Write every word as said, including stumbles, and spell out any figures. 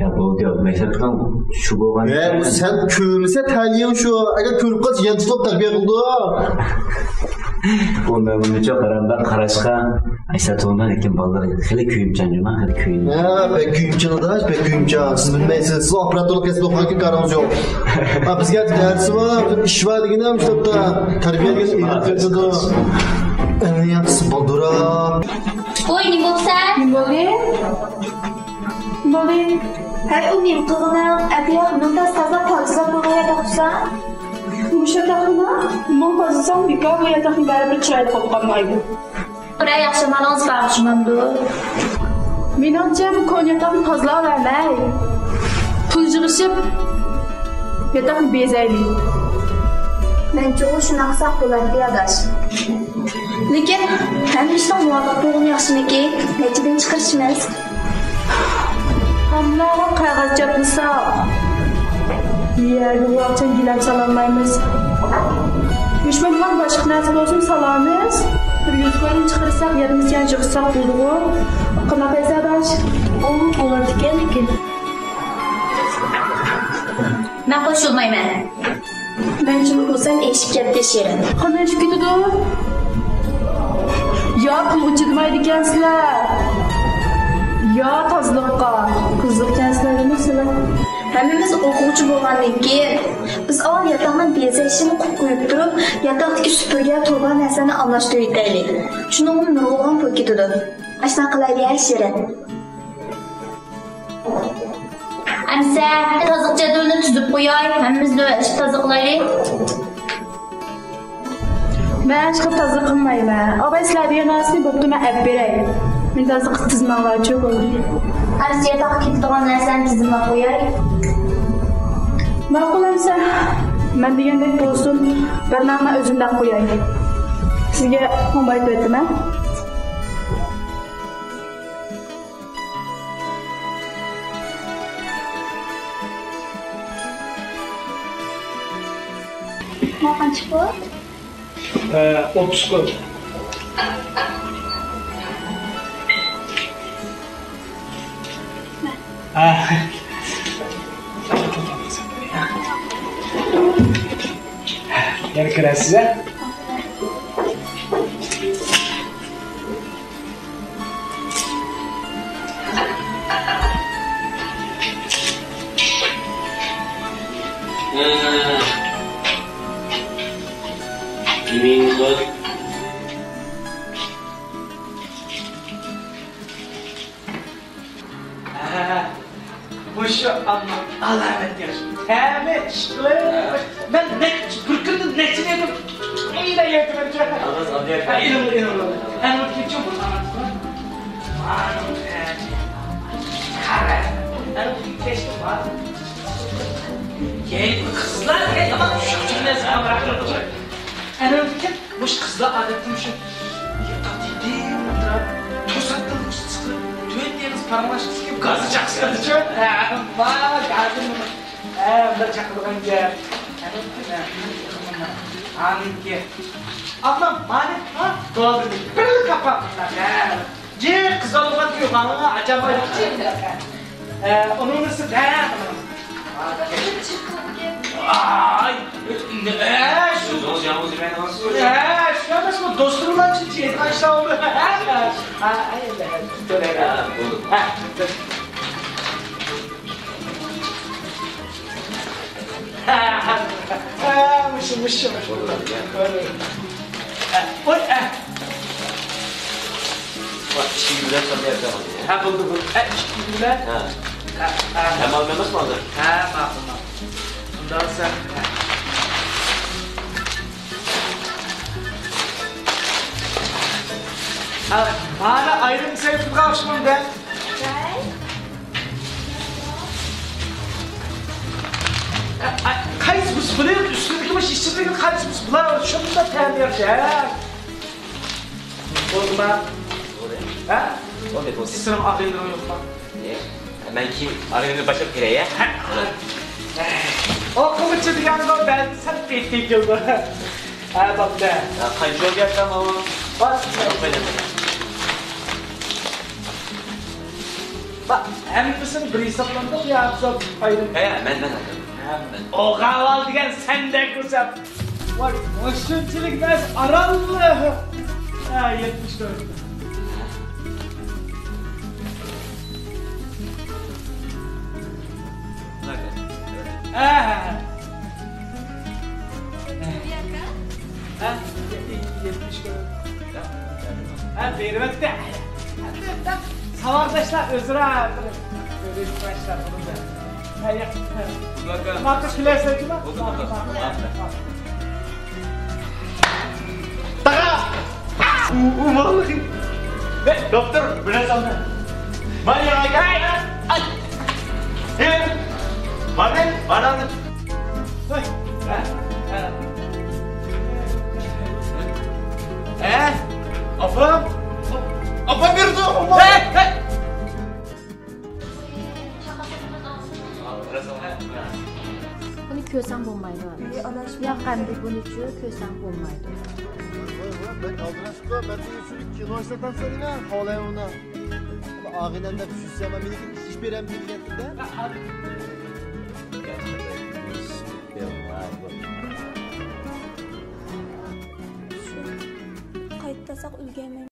يا، بولدى، ياق، مەكتەپنىڭ شۇ بولغان. ھە، بۇ سەن كۆرمىسە تەلىيىڭ شۇ. ئەگەر كۆرۈپ قالسا يەنە تۇتۇپ تەربىيە قىلىدۇ. ئۇ مەمنۇنچە قارامدا قاراشقا، ئەسەتۇللا، لېكىن بالىلار خېلى كۆيۈمچان جۇما، خېلى كۆيۈم. ھە، بەك كۆيۈمچان ئاداش، بەك كۆيۈمچان. سىز بىلمەيسىز، سىز ئوپېراتورلۇق كەسپىدە ئوقۇغانكەن، كارىڭىز يوق. ھە، بىزگە دەرس بار، ئىش بار دېگىنىم، شۇ تاپتا تەربىيە دېگەن ئېلىپ كېتىدۇ. ئەمەلىيەتسىز بالدۇراق. ۋوي، نېمە بولدى سەن؟ نېمە بولدى؟ نېمە بولدى؟ ھەي، ئۇ نېمە قىلغىنىڭ؟ ئەتىياق مۇنتاز تازا پاكىزلاپ قويغان ياتاق تۇرسا. مۇشۇ ياتاقنىمۇ؟ مۇ پازىساڭ بىكار، بۇ ياتاقنى بەرىبىر چىرايلىق بولۇپ قالمايدۇ. بىرەر ياخشى ئامالىڭىز بارمۇ شۇمامدۇ؟ مېنىڭچە، بۇ كونا ياتاقنى تازىلاۋەرمەي، پۇل يىغىشىپ، ياتاقنى بېزەيلى. مەنچە، ئۇ شۇنداق قىلساق بولاتتى، ئاداش. لېكىن ھەممە ئىشنىڭ مۇۋاپىق بولغىنى ياخشىمىكىن؟ نەچچىدىن چىقىرىشىمىز؟ ھەممىلەرگە قەغەز چاپلىساق، يەرگە ئۇۋاقچان گىلەم سالالمايمىز. ھېچ بولمىغان باشقا نەرسە بولسىمۇ سالارمىز. بىر يۈز كوينى چىقىرساق، يەتمىش يۈەن يىغساق بولىدىغۇ. قانداق دەيسەن، ئاداش؟ ئۇ بولىدىكەن، لېكىن. مەن قوشۇلمايمەن. مەن جىم تۇرسام ئېشىپ كەتتى شېرىن. قانداق ئېشىپ كېتىدۇ؟ يا پۇلغا چىدىمايدىكەنسىلەر، يا تازىلىققا. قىزىقكەنسىلەر دېمەكسىلەر. ھەممىمىز ئوقۇغۇچى بولغاندىن كېيىن، بىز ئاۋۋال ياتاقنىڭ بېزەش ئىشىنى قىلىپ قويۇپ تۇرۇپ، ياتاقتىكى سۈپۈرگە، توربا نەرسىلەرنى ئالماشتۇرۇۋېتەيلى. شۇنىڭغا نۇرغۇنلىغان پۇل كېتىدۇ. ئاشۇنداق قىلايلى ھە، شېرىن. ئەمسە تازىلىق جەدۋىلىنى تۈزۈپ قوياي، ھەممىمىز نۆۋەتلىشىپ تازىلىق قىلايلى. مەن ھېچقانداق تازىلىق قىلمايمەن. ئاۋاي، سىلەر دېگەن نەرسىنى بوپتۇ، مەن ئەپ بېرەي. مېنى تازىلىق قىلىپ تىزمەڭلارچۇ، بولدى. ئەمسە ياتاققا كېتىدىغان نەرسىلەرنى تىزىملاپ قوياي. ماقۇل ئەمسە، مەن دېگەندەك بولسۇن، بىر نامە ئۆزۈمدەك قوياي. سىزگە مۇمباي تۆتىمەن. ماڭا قانچە پۇل؟ ئە، ئوتتۇز پۇل. ئە. يەنە كىرەسىز، ئە؟ ھە، مۇشۇ ئالما ئالامەت ياخشى. تەمى ئىشقىلىپ. مەن نەچچە، بىر كۈندە نەچچە يېدىم. ئويلاپ يەتمەيمەن. ھە، ئېلىڭ، ئېلىڭ. ئەنە كېچە بۇ ئالامەت. قارا. ئەنە كەچتە بار. يەنە قىزلار يامان ئۇششۇق جۈملە ساڭا راھەت. ئەنە مۇشۇ قىزلار ئادەتتە مۇشۇ ياتاق دېگەن تۇرساتتىن چىقىپ، تۆت دېڭىز پاراڭلاشقۇسى كېلىپ، گازى چاقسىغانچە. ھە، ما، گازى نېمە؟ ھە، بۇنداق چاقىدىغان گەپ. ئانىڭكى. ئامما مانى، ھا؟ بولدى. بىرلا كاپا قىلساق. ھە. جىق قىز ئالغان كۈيى ماڭا ئاجايىپ ئايدىڭ. ئە، ئۇنىڭ نېسى دە. ئاي، ئە، شۇ. ئۆزىڭىز يالغۇز يېمەيدىغانسىز. ئە، شۇ ئەمەسمۇ، دوستۇم بىلەن شۇنچە يېتىنچى ئالدى. ھە، ھە، ھە، ھە، بولدى. ھە. ھە، مۇشۇ، مۇشۇ، مۇشۇ. ھە، ۋاي، ھە. ۋاي، ئىككى يۈز بىلەن سان بەردى. ھە، بولدى، بولدى. ھە، ئىككى يۈز بىلەن. ھە. ھە، ھە. ھە، ماقۇل ئەمەسمۇ ھازىر؟ ھە، ماقۇل، ماقۇل. شۇنداق دېسەم، ھە. ھە، مانا ئايرىم سەيفۇلغا ئوخشىمامدۇ؟ قايسى بىز بۇنى ئۈستىدىكى مۇشۇ ئىچىدىكى قايسى بىز بۇلار شۇنداق تەمى ياخشى، ھە؟ بولدىما؟ بولدى. ھە؟ بولدى، بولدى. سېنىڭ ئاغىنىلىرىڭ يوقما؟ يوق. مەن كېيىن ئاغىنىمنى باشلاپ كىرەي، ھە؟ ئوقۇغۇچى دېگەنغۇ بەزى سەت پېتى كېلىدۇ. ھە، بوپتۇ. ھە، قانچە يول گەپ ماۋۇ؟ بار. يوق، مەن. با-، ئەمدى بىر ھېسابلاندۇق يا، بىز ئايرىم. ھە، مەن، مەن ئالدىم. ھە، مەن. ئوغاۋال دېگەن سەندەك كۆرسەم. ۋاي، مۇشۇنچىلىك نەرسە ئارانلا. ھە، يەتمىش تۆت. ھە، ھە، ھە. ھە؟ يەتمىش كىلو. ھە، بېرىۋەتتى. ساۋاقداشلار ئۆزئارا بىر كۆرۈشۈپ باشلاپ. ھە، ياق. ماقۇل، كۈلەرسەن جۇما. بولدى، بولدى. ماقۇل، ماقۇل. تاغا! ئۇ، ئۇ، ۋاللىھى. دوختۇر، بىر نەرسە ئالدى. مانا ياڭا كەل. ئاي! ئاي! ئېي! بار نە؟ بار ئالدى. ھە؟ ھە؟ ھە؟ ئاپام؟ ئاپام بېرىدۇ، ئاپام. ھەي! ھەي! بۇنى كۆرسەڭ بولمايدۇ. ئى، ئاناش، ياق، ئەمدى بۇنىچۇ كۆرسەڭ بولمايدۇ. ۋاي، ۋاي، مەن ئالدىراشقا، مەن بۇنى چۈشۈرۈپ كىنو ئىشلىتەمسەن دېمە، خالايمەن ئۇنى. ئاغىنەمدە چۈشۈرسەم، مېنىڭكى ئىش بېرەم دېگەن. قايتىپ تاساق ئۈلگەرمەي.